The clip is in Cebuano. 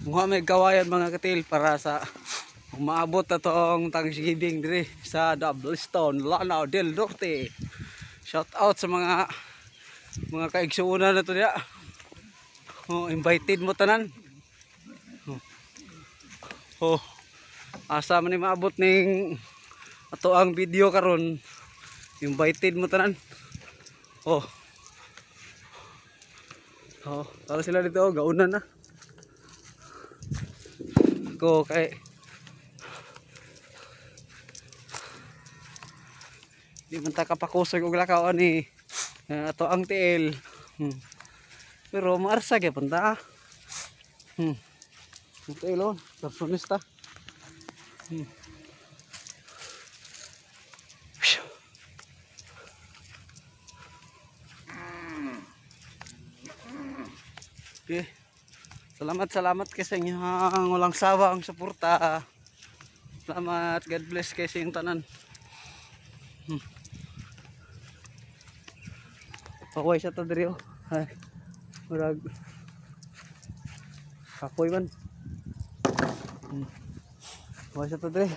Muha may gawayan, mga katil, para sa umaabot na tong Thanksgiving dire sa Double Stone, Lanao del Norte. Shout out sa mga kaigsuonan na to diya. Oh, invited mo tanan. Oh. Oh. Asa man ni maabot ning ato ang video karon. Invited mo tanan. Oh. Oh, para sila dito, oh, gauna na. Ko kay di man ta kapakusog og lakaw ani ato ang tiil. Pero maarsa gyapon ta. Ang tiil oh, personista. Phew. Okay. Salamat, salamat kay sa inyong walang sawa ang suporta. Salamat. God bless kay sa inyong tanan. Pakuay sa to diri oh. Ay. Murag kapoy man. Pakuay sa to diri.